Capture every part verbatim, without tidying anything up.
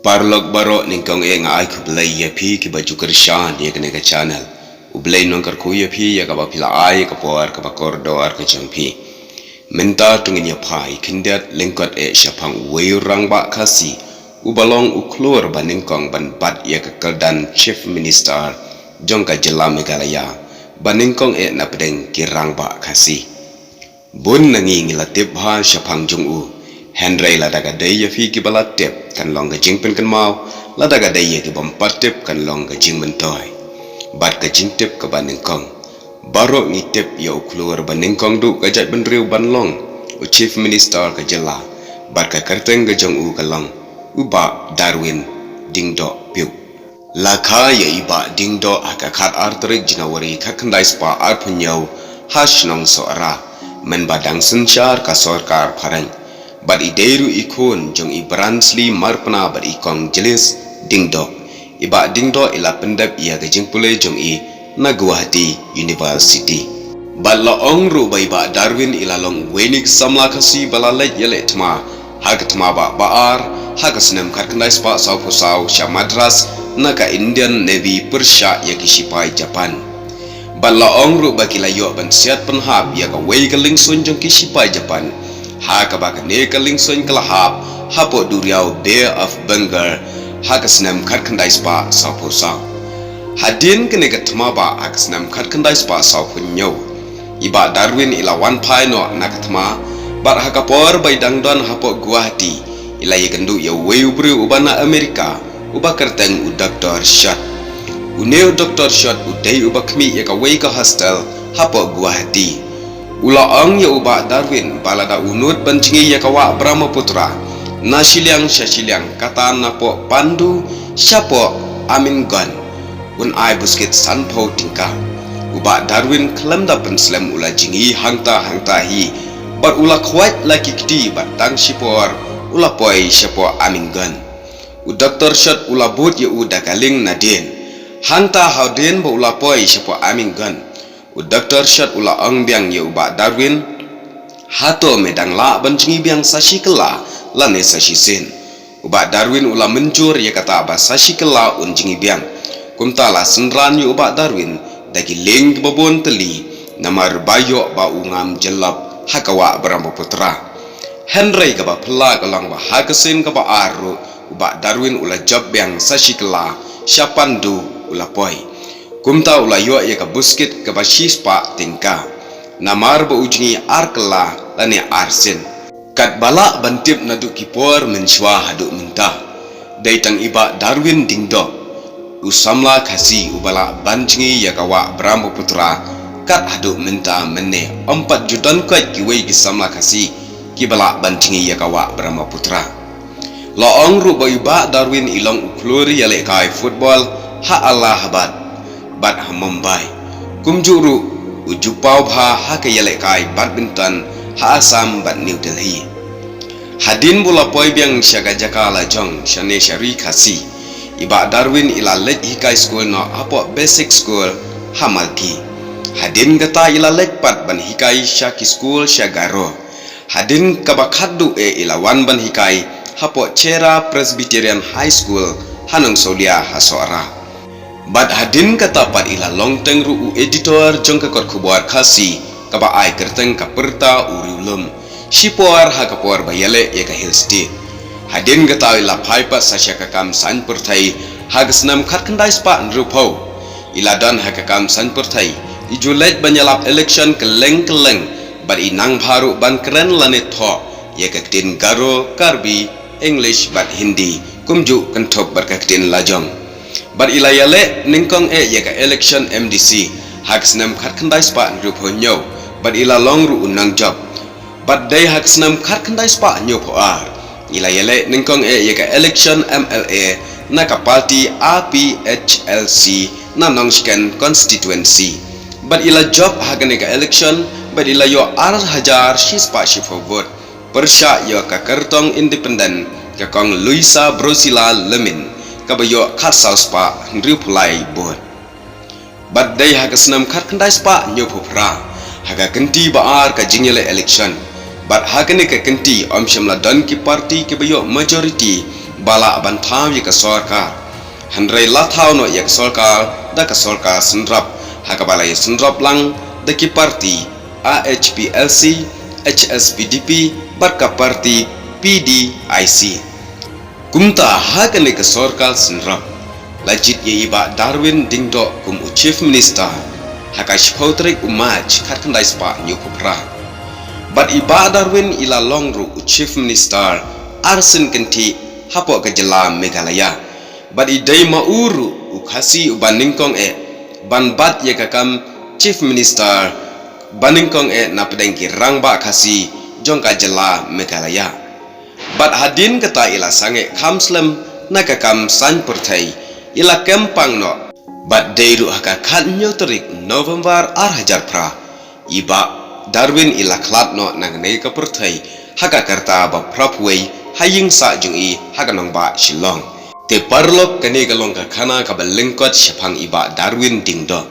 Paralok baroh, nyngkong eh nga ai khublei ïa phi kiba ju kyrshan ïa kane ka channel. U Blei un kyrkhu ïa phi ïa kaba phi la ai ïa ka por kaba kordor ka jong phi. Mynta to ngin ïa phai khyndiat lyngkot eh shaphang uwei u rangbah Khasi uba long u khlur ba nyngkong ban bat ïa ka kyrdan Chief Minister jong ka jylla Meghalaya ba nyngkong eh na pdeng ki rangbah Khasi. Bun na ngi ngi la tip bha shaphang jong u. Hynrei lada ka dei ïa phi kiba la tip kan long ka jingpynkynmaw, lada ka dei ïa ki bym pat tip kan long ka jingmyntoi. Bad ka jingtip kaba nyngkong, baroh ngi tip ïa u khlur ba nyngkong duh ka jaitbynriew ban long u Chief Minister ka jylla. Bad ka kyrteng ka jong u ka long u Bah Darwin Dingdoh Pugh. La kha ïa i Bah Dingdoh ha ka khat ar tarik January khatkhyndai spah arphew hynñiew ha shnong Sohra, mynba dang synshar ka sorkar phareng. Bad i dei ruh i khun jong i Bransley Marpna bad i Kong Jlis Dingdoh. I Bah Dingdoh i la pyndep ïa ka jingpule jong i na Guwahati University. Bad la ong ruh ba i Bah Darwin i la long uwei na ki samla Khasi ba la leit ïaleh thma ha ka thma bah ba ar ha ka snem khatkhyndai spah sawphew saw sha Madras na ka Indian Navy pyrshah ïa ki shipai Japan. Bad la ong ruh ba ki la ïoh ban siat pynhap ïa kawei ka liengsuiñ jong ki shipai Japan, ha kaba kane ka liengsuiñ ka la hap hapoh duriaw Bay of Bengal ha ka snem khatkhyndai spah sawphew saw. Hadien kane ka thma bah ha ka snem khatkhyndai spah sawphew hynñiew, i Bah Darwin i la wan phai noh na ka thma, bad ha ka por ba i dang don hapoh Guwahati, i la ïakynduh ïa uwei u briew uba na Amerika, uba kyrteng u Doktor Shot. Une u Doktor Shot u dei uba khmih ïa kawei ka hostel hapoh Guwahati. U la ong ïa u Bah Darwin ba lada u nud ban jngi ïa ka wah Brahmaputra na shiliang sha shiliang, kata napoh Pandu shapoh Amingon, un ai buskit sanphew tyngka. U Bah Darwin khlem da pynslem u la jngi hangta hangta hi, bad u la khwait la ki kti bad tang shipor u la poi shapoh Amingon. U Doktor Shot u la bud ïa u da ka lieng nadien. Hangta hadien ba u la poi shapoh Amingon, u Doktor Shot u la ong biang ïa u Bah Darwin, hato me dang lah ban jngi biang sa shi kylla lane sa shisien? U Bah Darwin u la mynjur ïa kata ba sa shi kylla un jngi biang. Kumta la synran ïa u Bah Darwin da ki lieng kiba bun tylli, namar ba ïoh ba u ngam jyllop ha ka wah Brahmaputra. Hynrei kaba phylla ka long ba ha ka sien kaba ar ruh u Bah Darwin u la jop biang sa shi kylla, sha Pandu u la poi. Kumta u la ïoh ïa ka buskit kaba shispah tyngka, namar ba u jngi ar kylla lane ar sien. Katba lah ban tip naduh ki por mynshuwa haduh mynta, dei tang i Bah Darwin Dingdoh, u samla Khasi uba lah ban jngi ïa ka wah Brahmaputra, kat haduh mynta mynne ym pat ju don koit kiwei ki samla Khasi kiba lah ban jngi ïa ka wah Brahmaputra. La ong ruh ba i Bah Darwin i long u khlur ïalehkai football ha Allahabad bad ha Mumbai. Kumjuh ruh u ju paw bha ha ka ïalehkai badminton ha Assam bad New Delhi. Hadien ba u la poi biang sha ka jaka lajong shane sha ri Khasi, i Bah Darwin i la leit hikai skul noh hapoh basic school ha Malki. Hadien kata i la leit pat ban hikai sha ki skul sha Garo. Hadien kaba khatduh eh i la wan ban hikai hapoh Chera Presbyterian High School ha Nongsawlia ha Sohra. Bad hadien kata pat i la long teng ruh u editor jong ka kot khubor Khasi kaba ai kyrteng Ka Pyrta U Riewlum, shipor ha ka por ba ïaleh ïa ka Hill State. Hadien kata i la phai pat sa sha ka kam saiñ pyrthei ha ka snem khatkhyndai spah hynriewphew. I la don ha ka kam saiñ pyrthei, i ju leit ban ïalap election kylleng kylleng, bad i nang bha ruh ban kren lane thoh ïa ka ktien Garo, Karbi, English bad Hindi, kumjuh kynthup bad ka ktien lajong. Bad i la ïaleh nyngkong eh ïa ka election M D C ha ka snem khatkhyndai spah hynriewphew hynñiew, bad i la long ruh u nongjop. Bad dei ha ka snem khatkhyndai spah hynñiewphew ar, i la ïaleh nyngkong eh ïa ka election M L A na ka party A P H L C na Nongshken constituency. Bad i la jop ha kane ka election, bad i la ïoh ar hajar shispah shiphew vote, pyrshah ïa ka kyrtong independent ka Kong Luisa Brosila Lemin, kaba ïoh khatsaw spah hynriewphew lai vote. Bad dei ha ka snem khatkhyndai spah hynñiewphew phra, ha ka kynti ba ar ka jingïaleh election. Bad ha kane ka kynti ym shym la don ki party kiba ïoh majority ba lah ban thaw ïa ka sorkar. Hynrei la thaw noh ïa ka sorkar da ka sorkar synrop, ha kaba la ïa synrop lang da ki parti A H P L C, H S P D P bad ka parti P D I C. Kumta ha kane ka sorkar synrop la jied ïa i Bah Darwin Dhingdoh kum u Chief Minister ha ka shiphew tarik u March khatkhyndai spah hynñiewphew phra. Bad i Bah Darwin i la long ruh u Chief Minister arsien kynthih hapoh ka jylla Meghalaya. Bad i dei ma u ruh u Khasi uba nyngkong eh ban bat ïa ka kam Chief Minister ba nyngkong eh napdeng ki rangbah Khasi jong ka jylla Meghalaya. Bad hadien kata i la sangeh kham slem na ka kam saiñ pyrthei, i la kem pang noh. Bad dei ruh ha ka khathynñiew tarik November ar hajar phra, i Bah Darwin i la khlad noh na kane ka pyrthei ha ka rta ba phraphew wei ha ïing sah jong i ha ka nongbah Shillong. Te paralok, kane ka long ka khana kaba lyngkot shaphang i Bah Darwin Dhingdoh.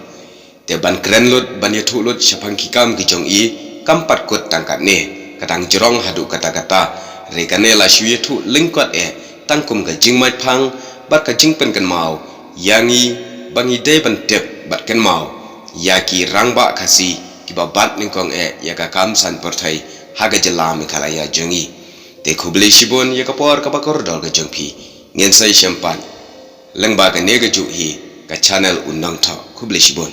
Te ban kren lut, ban ïathuh lut shaphang ki kam ki jong i, kam pat kut tang katne, ka dang jrong haduh katta katta. Re kane la shu ïathuh lyngkot eh tang kum ka jingmait phang bad ka jingpynkynmaw ïa ngi ba ngi dei ban tip bad kynmaw ïa ki rangbah Khasi kiba bat nyngkong eh ïa ka kam saiñ pyrthei ha ka jylla Meghalaya jong i. Te khublei shibun ïa ka por kaba kordor ka jong phi. Ngin sa ïashem pat lyngba kane kajuh hi ka channel U Nongthoh. Khublei shibun.